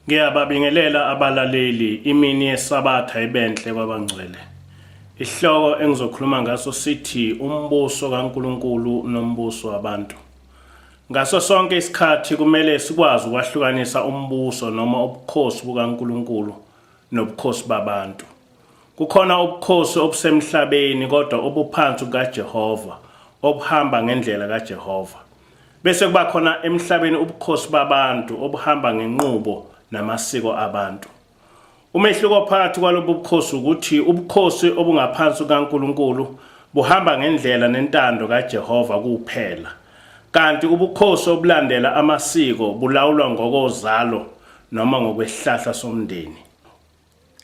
Ngiyababingelela abalaleli, imini yeSabatha ibenhle kwabangcwele. Isihloko engizokhuluma ngaso sithi umbuso kaNkulunkulu nombuso wabantu. Ngaso sonke isikhathi kumele sikwazi ukwahlukanisa umbuso noma ubukhosi bukaNkulunkulu nobukhosi babantu. Kukhona ubukhosi obusemhlabeni kodwa obuphansi kukaJehova, obuhamba ngendlela kaJehova. Bese kuba khona emhlabeni ubukhosi babantu obuhamba ngenqubo namasiko abantu. Umehluko phakathi kwalobu bukhosi ukuthi ubukhosi obungaphansi kukaNkulunkulu buhamba ngendlela nentando kaJehova kuphela. Kanti ubukhosi obulandela amasiko bulawulwa ngokozalo noma ngokwesihlahla somndeni.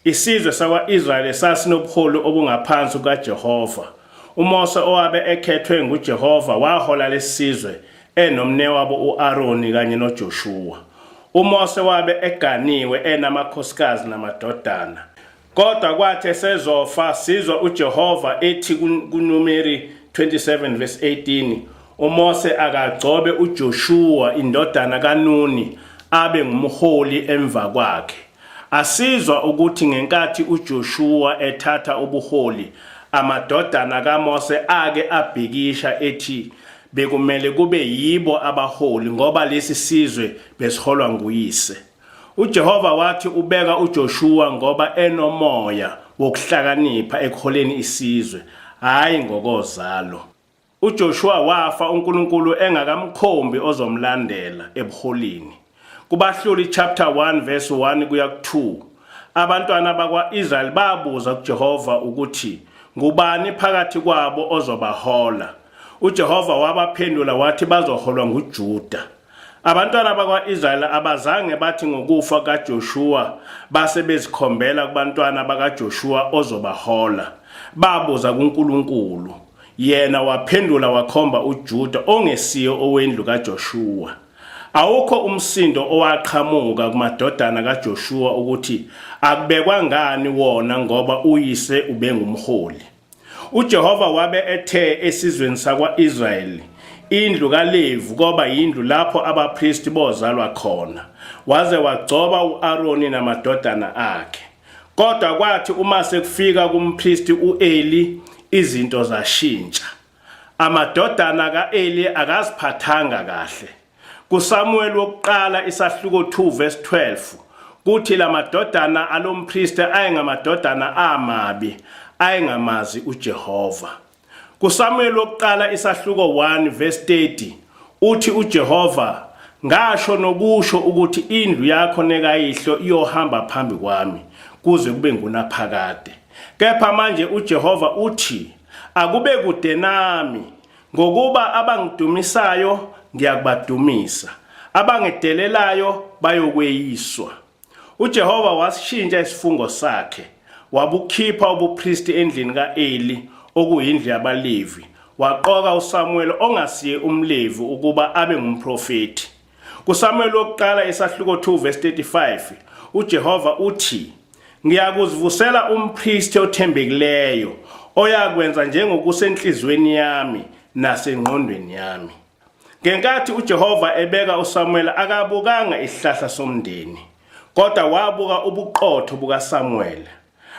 Isizwe sakwa-Israyeli sasinobuholi obungaphansi kukaJehova. UMose owabe ekhethwe nguJehova wahola lesizwe enomnewabo u-Aroni kanye noJoshuwa. UMose wabe eganiwe enamakhosikazi namadodana. Kodwa kwathi esezofa sizwa uJehova ethi kuNumeri 27 verse 18 uMose akagcobe uJoshuwa indodana kaNuni abe ngumholi emva kwakhe. Asizwa ukuthi ngenkathi uJoshuwa ethatha ubuholi, amadodana kaMose ake abhikisha ethi bekumele kube yibo abaholi ngoba lesi sizwe besiholwa nguyise. UJehova wathi ubeka uJoshuwa ngoba enomoya wokuhlakanipha ekuholeni isizwe, hhayi ngokozalo. UJoshuwa wafa uNkulunkulu engakamkhombi ozomlandela ebuholini. Kubahluli chapter 1 verse 1 kuya ku-2, abantwana bakwa-Israyeli babuza kuJehova ukuthi ngubani phakathi kwabo ozobahola. UJehova wabaphendula wathi bazoholwa nguJuda. Abantwana bakwa-Israyeli abazange bathi ngokufa kaJoshuwa base bezikhombela kubantwana bakaJoshuwa ozobahola. Babuza kuNkulunkulu. Yena waphendula wakhomba uJuda ongesiye owendlu kaJoshuwa. Awukho umsindo owaqhamuka kumadodana kaJoshuwa ukuthi akubekwa ngani wona ngoba uyise ubengumholi. UJehova wabe ethe esizweni sakwa-Israyeli, indlu kaLevi koba yindlu lapho abapristi bozalwa khona. Waze wagcoba u-Aroni namadodana akhe. Kodwa kwathi uma sekufika kumpristi u-Eli izinto zashintsha. Amadodana ka-Eli akaziphathanga kahle. KuSamuweli wokuqala isahluko 2 verse 12 kuthi lamadodana alompristi ayengamadodana amabi ayengamazi uJehova. KuSamuweli wokuqala isahluko 1 verse 30 uthi uJehova ngasho nokusho ukuthi indlu yakho nekayihlo iyohamba phambi kwami kuze kube ngunaphakade. Kepha manje uJehova uthi akube kude nami ngokuba abangidumisayo ngiyakubadumisa abangidelelayo bayokweyiswa. UJehova wasishintsha isifungo sakhe, wabukhipha ubupristi endlini ka-Eli, okuyindlu yabaLevi, waqoka uSamuweli ongasiye umLevi ukuba abe ngumprofethi. KuSamuweli wokuqala isahluko 2 verse 35, uJehova uthi, Ngiyakuzivusela umpristi othembekileyo oyakwenza njengokusenhliziyweni yami nasengqondweni yami. Ngenkathi uJehova ebeka uSamuel akabukanga isihlahla somndeni, kodwa wabuka ubuqotho bukaSamuel.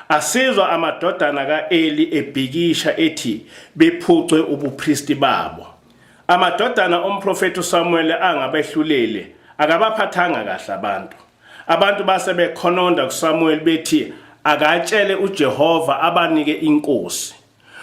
Asizwa amadodana kaEli ebhikisha ethi bephucwe ubupristi babo. Amadodana omprofethi uSamuel angabehluleli akabaphathanga kahle abantu. Abantu base bekhononda kuSamuel bethi akatshele uJehova abanike inkosi.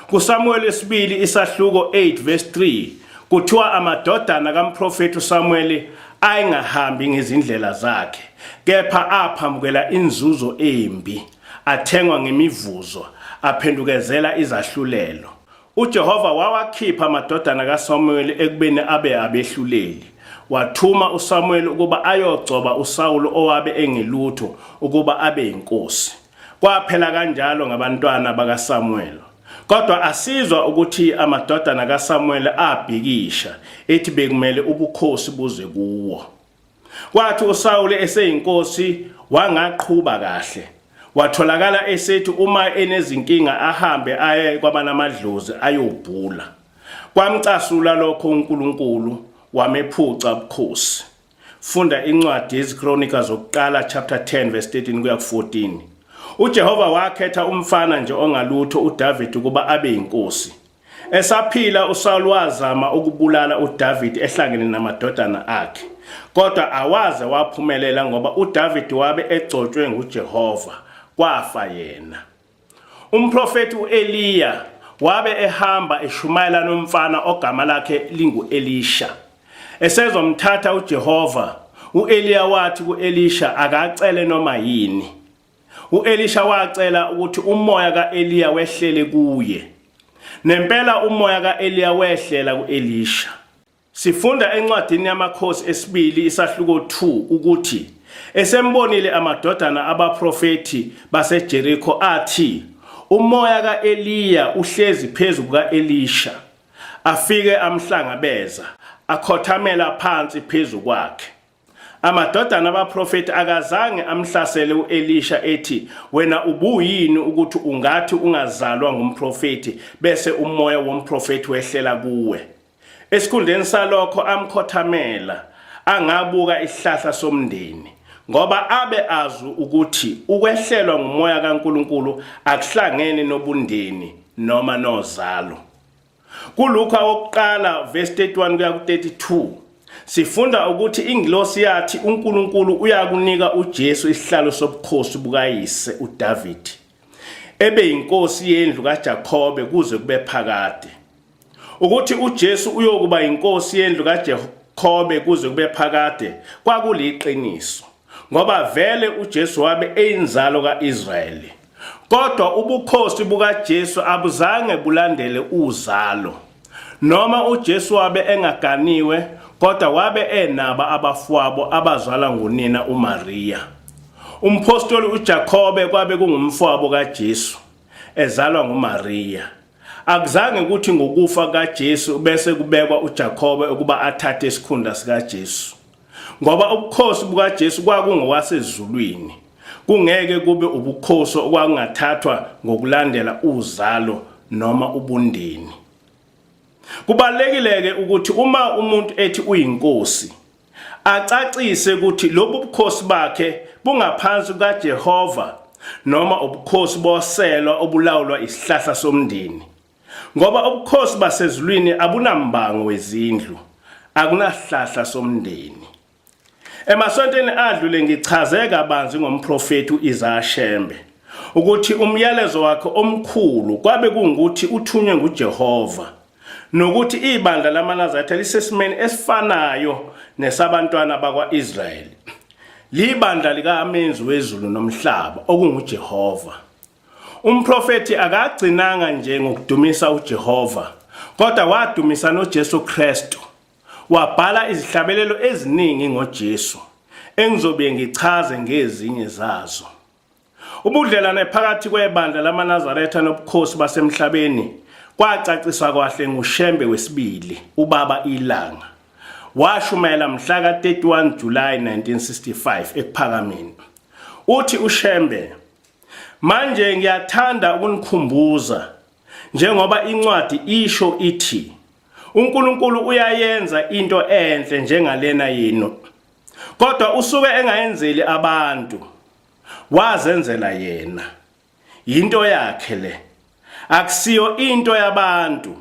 KuSamuweli wesibili isahluko 8 verse 3 kuthiwa amadodana kamprofethi uSamuweli ayengahambi ngezindlela zakhe kepha aphambukela inzuzo embi athengwa ngemivuzo aphendukezela izahlulelo. UJehova wawakhipha amadodana kaSamuweli ekubeni abe abehluleli. Wathuma uSamuweli ukuba ayogcoba uSawulu owabe engelutho ukuba abe yinkosi. Kwaphela kanjalo ngabantwana bakaSamuel. Kodwa asizwa ukuthi amadodana kaSamuel abhikisha ethi bekumele ubukhosi buze kuwo. Kwathi uSawule eseyinkosi wangaqhuba kahle. Watholakala esethi uma enezinkinga ahambe aye kwabanamadlozi ayobhula. Kwamcasula lokho uNkulunkulu wamephuca ubukhosi. Funda incwadi yeziKronika zokuqala chapter 10 verse 13 kuya ku-14. UJehova wakhetha umfana nje ongalutho uDavid ukuba abe yinkosi. Esaphila uSawulu wazama ukubulala uDavid ehlangene namadodana akhe. Kodwa awaze waphumelela ngoba uDavid wabe egcotshwe nguJehova, kwafa yena. Umprofeti uEliya wabe ehamba eshumayela nomfana ogama lakhe linguElisha. Esezomthatha uJehova, uEliya wathi kuElisha akacele noma yini. UElisha wacela ukuthi umoya kaEliya wehlele kuye. Nempela umoya kaEliya wehlela kuElisha. Sifunda encwadini yamaKhosi esibili isahluko 2 ukuthi esembonile amadodana abaprofethi baseJeriko athi umoya kaEliya uhlezi phezu kukaElisha. Afike amhlangabeza, akhothamela phansi phezu kwakhe. Amadodana abaprofeti akazange amhlasele uElisha ethi wena ubuyini ukuthi ungathi ungazalwa ngumprofeti bese umoya womprofeti wehlela kuwe. Esikhundleni salokho amkhothamela angabuka isihlahla somndeni ngoba abe azi ukuthi ukwehlelwa ngumoya kaNkuluNkulu akuhlangene nobundeni noma nozalo. KuLuka wokuqala verse 31 kuya ku-32 sifunda ukuthi ingilosi yathi uNkulunkulu uyakunika uJesu isihlalo sobukhosi bukayise uDavid ebe yinkosi yendlu kaJakobe kuze kube phakade. Ukuthi uJesu uyokuba inkosi yendlu kaJakobe kuze kube phakade kwakuliqiniso ngoba vele uJesu wabe eyinzalo kaIsrayeli. Kodwa ubukhosi bukaJesu abuzange bulandele uzalo. Noma uJesu wabe engaganiwe kodwa wabe enaba abafowabo abazalwa ngunina uMariya. Umphostoli uJakobe kwabe kungumfowabo kaJesu ezalwa nguMariya. Akuzange ukuthi ngokufa kaJesu bese kubekwa uJakobe ukuba athathe isikhundla sikaJesu. Ngoba ubukhosi bukaJesu kwakungowasezulwini. Kungeke kube ubukhosi okwakungathathwa ngokulandela uzalo noma ubundeni. Kubalekile ke ukuthi uma umuntu ethi uyinkosi acacise ukuthi lobu bukhosi bakhe bungaphansi kukaJehova noma ubukhosi boselwa obulawulwa isihlahla somndeni. Ngoba ubukhosi basezulwini abunambango wezindlu, akunasihlahla somndeni. Emasontweni adlule ngichaze kabanzi ngomprofethi uIsaya Shembe ukuthi umyalezo wakhe omkhulu kwabe kungukuthi uthunywe nguJehova nokuthi ibandla lamaNazaretha lisesimeni esifanayo nesabantwana bakwaIsrayeli. Libandla likaMenzi wezulu nomhlaba okunguJehova. Umprofethi akagcinanga nje ngokudumisa uJehova, kodwa wadumisa noJesu Kristu. Wabhala izihlabelelo eziningi ngoJesu, engizobe ngichaze ngezinye zazo. Ubudlelwane phakathi kwebandla lamaNazaretha nobukhosi basemhlabeni kwacaciswa kahle nguShembe wesibili, uBaba iLanga. Washumayela mhla ka-31 July 1965 eKuphakameni. Uthi uShembe, Manje ngiyathanda ukunikhumbuza njengoba incwadi isho ithi uNkulunkulu uyayenza into enhle njengalena yenu kodwa usuke engayenzeli abantu wazenzela yena yinto yakhe le akusiyo into yabantu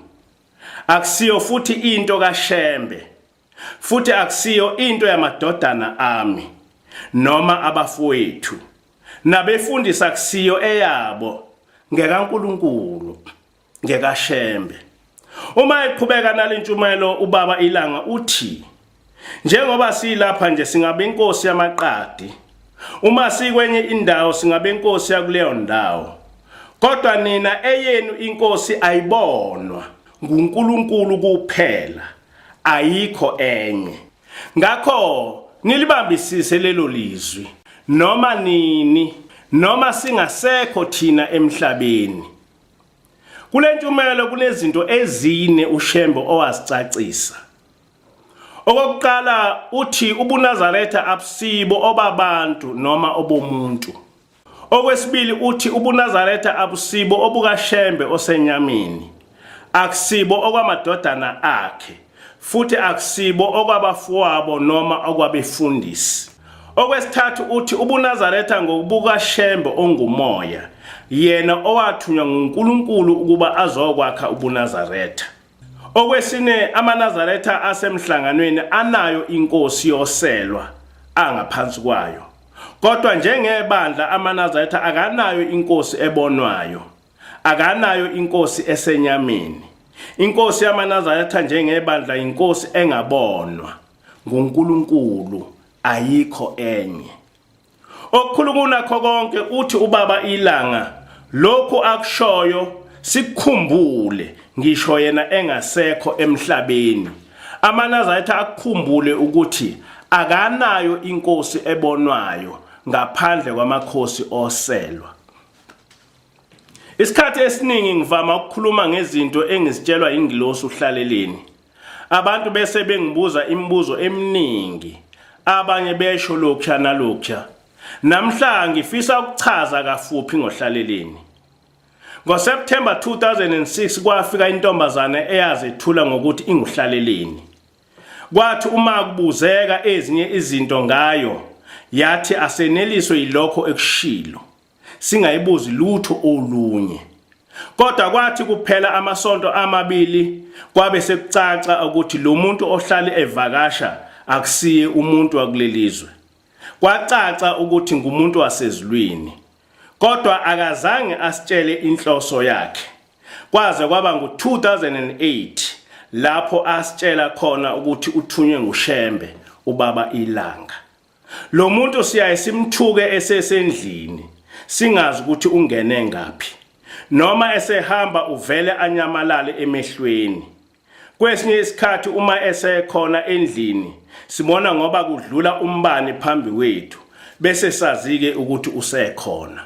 akusiyo futhi into kaShembe futhi akusiyo into yamadodana ami noma abafowethu nabefundisi akusiyo eyabo ngekaNkulunkulu ngekaShembe uma eqhubeka nalentshumayelo ubaba ilanga uthi njengoba silapha nje singabe inkosi yamaqadi uma sikwenye indawo singabe inkosi yakuleyo ndawo kodwa nina eyenu inkosi ayibonwa nguNkulunkulu kuphela ayikho enye ngakho nilibambisise lelo lizwi noma nini noma singasekho thina emhlabeni kule ntshumayelo kunezinto ezine uShembe owazicacisa okokuqala uthi ubuNazaretha abusibo obabantu noma obomuntu Okwesibili uthi ubuNazaretha abusibo obukaShembe osenyameni, akusibo okwamadodana akhe, futhi akusibo okwabafowabo noma okwabefundisi. Okwesithathu uthi ubuNazaretha ngokubuka Shembe ongumoya, yena owathunywa nguNkulunkulu ukuba azokwakha ubuNazaretha. Okwesine amaNazaretha asemhlanganweni anayo inkosi yoselwa angaphansi kwayo. Kodwa njengebandla amaNazaretha akanayo inkosi ebonwayo. Akanayo inkosi esenyameni. Inkosi yamaNazaretha njengebandla inkosi engabonwa nguNkulunkulu ayikho enye. Okukhulu kunakho konke uthi ubaba ilanga lokhu akushoyo sikukhumbule ngisho yena engasekho emhlabeni. AmaNazaretha akukhumbule ukuthi akanayo inkosi ebonwayo ngaphandle kwamakhosi oselwa. Isikhathi esiningi ngivama ukukhuluma ngezinto engizitshelwa ingilosi uhlaleleni. Abantu bese bengibuza imibuzo eminingi, abanye besho lokhuya nalokhuya. Namhla ngifisa ukuchaza kafuphi ngohlaleleni. NgoSeptember 2006 kwafika intombazane eyazethula ngokuthi inguhlaleleni. Kwathi uma kubuzeka ezinye izinto ngayo, yathi aseneliswe yilokho ekushilo. Singayibuzi lutho olunye. Kodwa kwathi kuphela amasonto amabili kwabe sekucaca ukuthi lo muntu ohlale evakasha akusiye umuntu wakulelizwe. Kwacaca ukuthi ngumuntu wasezulwini. Kodwa akazange asitshele inhloso yakhe. Kwaze kwaba ngu-2008 lapho asitshela khona ukuthi uthunywe nguShembe ubaba iLanga. Lo muntu siyaye simthuke esesendlini singazi ukuthi ungene ngaphi. Noma esehamba uvele anyamalale emehlweni. Kwesinye isikhathi uma esekhona endlini sibona ngoba kudlula umbani phambi kwethu bese sazike ukuthi usekhona.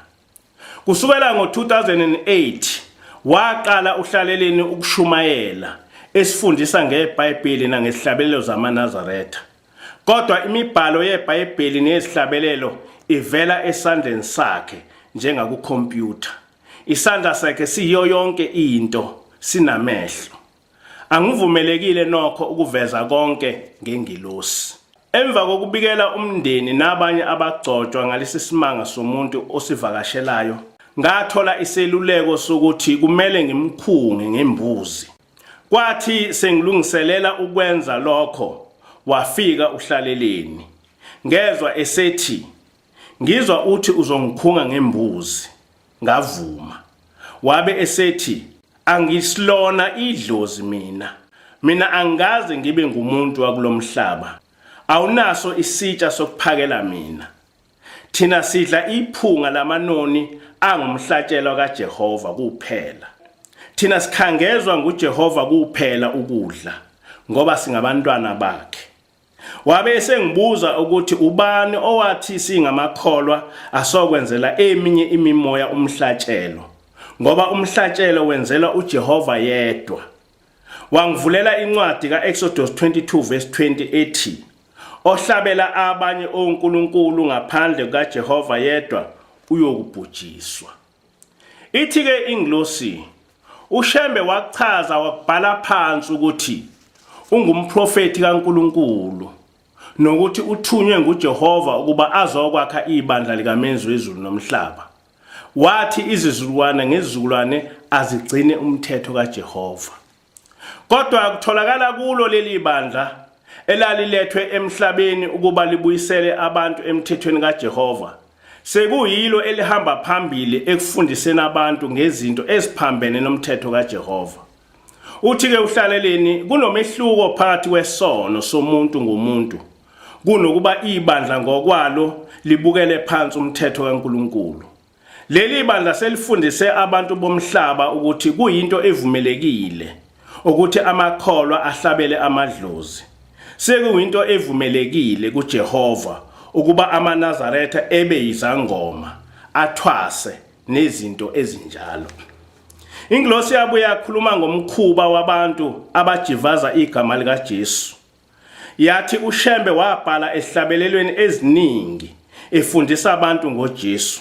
Kusukela ngo-2008 waqala uhlaleleni ukushumayela esifundisa ngeBhayibheli nangezihlabelelo zamaNazaretha. Kodwa imibhalo yeBhayibheli nezihlabelelo ivela esandleni sakhe njengakukhompyutha. Isandla sakhe siyiyo yonke into, sinamehlo. Angivumelekile nokho ukuveza konke ngengilosi. Emva kokubikela umndeni nabanye abagcotshwa ngalesi simanga somuntu osivakashelayo, ngathola iseluleko sokuthi kumele ngimkhunge ngembuzi. Kwathi sengilungiselela ukwenza lokho, wafika uhlaleleni. Ngezwa esethi, Ngizwa uthi uzongikhunga ngembuzi. Ngavuma. Wabe esethi, Angisilona idlozi mina. Mina angikaze ngibe ngumuntu wakulomhlaba. Awunaso isitsha sokuphakela mina. Thina sidla iphunga lamanoni angumhlatshelo kaJehova kuphela. Thina sikhangezwa nguJehova kuphela ukudla ngoba singabantwana bakhe. Wabe esengibuza ukuthi ubani owathi singamakholwa asokwenzela eminye imimoya umhlatshelo ngoba umhlatshelo wenzelwa uJehova yedwa. Wangivulela incwadi kaExodus 22 verse 20 ethi ohlabela abanye onkulunkulu ngaphandle kukaJehova yedwa uyokubhujiswa. Ithi-ke ingilosi uShembe wakuchaza wakubhala phansi ukuthi ungumprofethi kaNkulunkulu nokuthi uthunywe nguJehova ukuba azokwakha ibandla likaMenzi wezulu nomhlaba. Wathi izizukulwane ngezizukulwane azigcine umthetho kaJehova. Kodwa kutholakala kulo leli bandla elalilethwe emhlabeni ukuba libuyisele abantu emthethweni kaJehova. Sekuyilo elihamba phambili ekufundiseni abantu ngezinto eziphambene nomthetho kaJehova. Uthi-ke uhlaleleni kunomehluko phakathi kwesono somuntu ngomuntu kunokuba ibandla ngokwalo libukele phansi umthetho kaNkulunkulu. Leli bandla selifundise abantu bomhlaba ukuthi kuyinto evumelekile ukuthi amakholwa ahlabele amadlozi. Sekuyinto evumelekile kuJehova ukuba amaNazaretha ebe yizangoma, athwase nezinto ezinjalo. Ingilosi yabuye yakhuluma ngomkhuba wabantu abajivaza igama likaJesu. Yathi uShembe wabhala ezihlabelelweni eziningi efundisa abantu ngoJesu.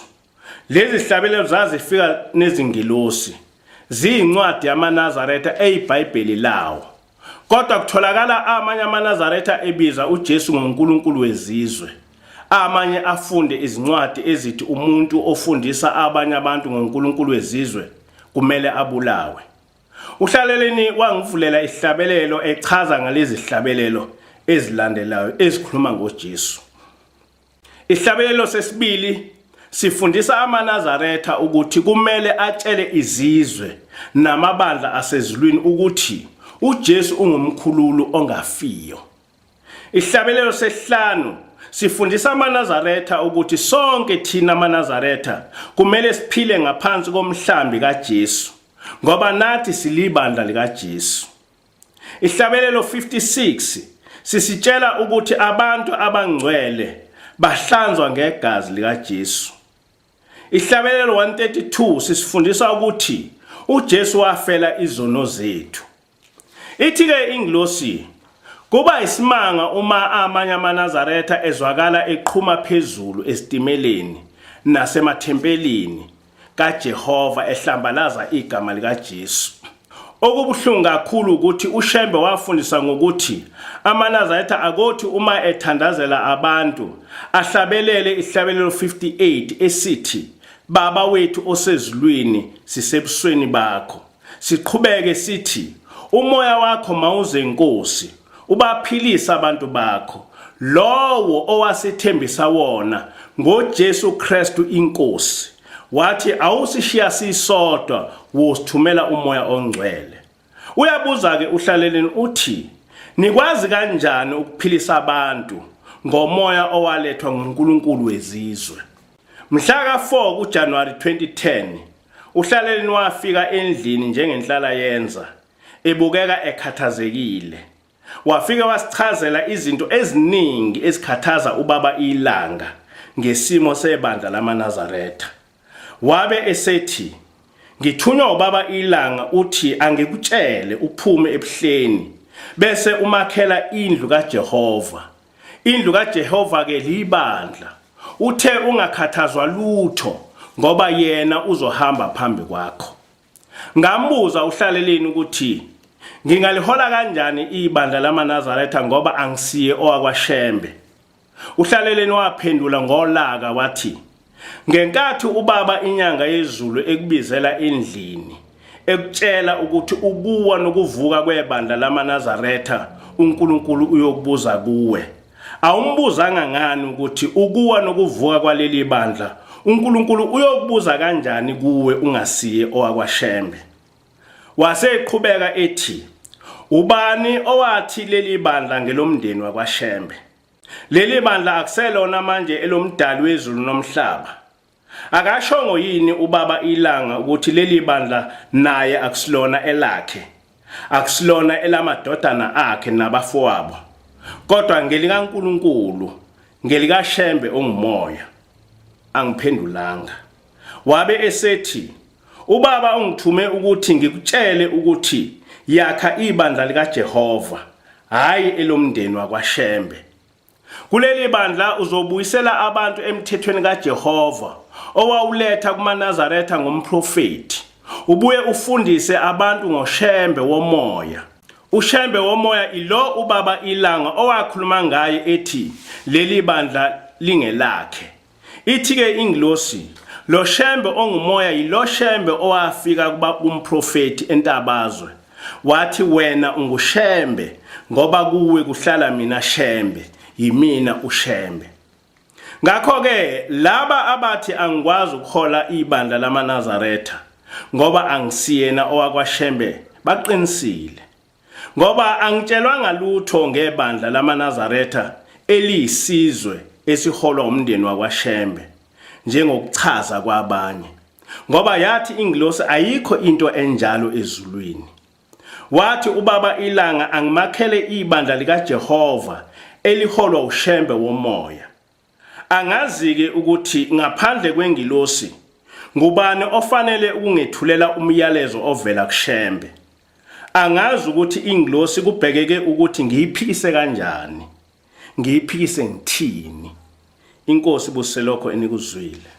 Lezi zihlabelelo zazifika nezingilosi. Ziyincwadi yamaNazaretha eyiBhayibheli lawo. Kodwa kutholakala amanye amaNazaretha ebiza uJesu ngoNkulunkulu wezizwe. Amanye afunde izincwadi ezithi umuntu ofundisa abanye abantu ngoNkulunkulu wezizwe kumele abulawe. Uhlaleleni wangivulela isihlabelelo echaza ngalezi zihlabelelo ezilandelayo ezikhuluma ngoJesu. Isihlabelelo sesibili sifundisa amaNazaretha ukuthi kumele atshele izizwe namabandla asezulwini ukuthi uJesu ungumkhululu ongafiyo. Isihlabelelo sesihlanu sifundisa amaNazaretha ukuthi sonke thina amaNazaretha kumele siphile ngaphansi komhlambi kaJesu ngoba nathi silibandla likaJesu. Ihlabelelo 56 sisitshela ukuthi abantu abangcwele bahlanzwa ngegazi likaJesu. Ihlabelelo 132 sisifundisa ukuthi uJesu wafela izono zethu. Ithi-ke ingilosi kuba isimanga uma amanye amaNazaretha ezwakala eqhuma phezulu esitimeleni nasemathempelini kaJehova ehlambalaza igama likaJesu. Okubuhlungu kakhulu ukuthi uShembe wafundisa ngokuthi amaNazaretha akothi uma ethandazela abantu ahlabelele ihlabelelo 58 esithi Baba wethu osezulwini sisebusweni bakho. Siqhubeke sithi umoya wakho mawuze Nkosi ubaphilise abantu bakho lowo owasethembisa wona ngoJesu Kristu inkosi wathi awusishiya sisodwa wosithumela umoya ongcwele uyabuza ke uhlaleleni uthi nikwazi kanjani ukuphilisa abantu ngomoya owalethwa nguNkulunkulu wezizwe mhla ka-4 kuJanuwari 2010 uhlaleleni wafika endlini njengenhlala yenza ebukeka ekhathazekile. Wafike wasichazela izinto eziningi ezikhathaza ubaba iLanga ngesimo sebandla lamaNazaretha. Wabe esethi ngithunywa ubaba iLanga uthi angikutshele uphume ebuhleni bese umakhela indlu kaJehova. Indlu kaJehova ke libandla. Uthe ungakhathazwa lutho ngoba yena uzohamba phambi kwakho. Ngambuza uhlaleleni ukuthi ngingalihola kanjani ibandla lamaNazaretha ngoba angisiye owakwaShembe. Uhlaleleni waphendula ngolaka wathi ngenkathi ubaba inyanga yezulu ekubizela endlini ekutshela ukuthi ukuwa nokuvuka kwebandla lamaNazaretha uNkulunkulu uyokubuza kuwe. Awumbuzanga ngani ukuthi ukuwa nokuvuka kwaleli bandla uNkulunkulu uyokubuza kanjani kuwe ungasiye owakwaShembe? Waseqhubeka ethi ubani owathi leli bandla ngelomndeni wakwaShembe? Leli bandla akuselona manje elomdali wezulu nomhlaba. Akashongo yini ubaba iLanga ukuthi leli bandla naye akusilona elakhe? Akusilona elamadodana akhe nabafowabo. Kodwa ngelikaNkulunkulu, ngelikaShembe ongumoya. Angiphendulanga. Wabe esethi ubaba ungithume ukuthi ngikutshele ukuthi yakha ibandla likaJehova, hhayi elomndeni wakwaShembe. Kuleli bandla uzobuyisela abantu emthethweni kaJehova owawuletha kumaNazaretha ngomprofethi. Ubuye ufundise abantu ngoShembe womoya. UShembe womoya ilo ubaba iLanga owakhuluma ngaye ethi leli bandla lingelakhe. Ithi-ke ingilosi, lo Shembe ongumoya yilo Shembe owafika kuba kumprofethi entabazwe. Wathi wena unguShembe ngoba kuwe kuhlala mina Shembe, yimina uShembe. Ngakho-ke laba abathi angikwazi ukuhola ibandla lamaNazaretha ngoba angisiyena owakwaShembe baqinisile. Ngoba angitshelwanga lutho ngebandla lamaNazaretha eliyisizwe esiholwa umndeni wakwaShembe njengokuchaza kwabanye. Ngoba yathi ingilosi ayikho into enjalo ezulwini. Wathi ubaba iLanga angimakhele ibandla likaJehova eliholwa uShembe womoya. Angazi-ke ukuthi ngaphandle kwengilosi ngubani ofanele ukungethulela umyalezo ovela kuShembe. Angazi ukuthi ingilosi kubhekeke ukuthi ngiyiphikise kanjani. Ngiyiphikise ngithini. Inkosi ibusise lokho enikuzwile.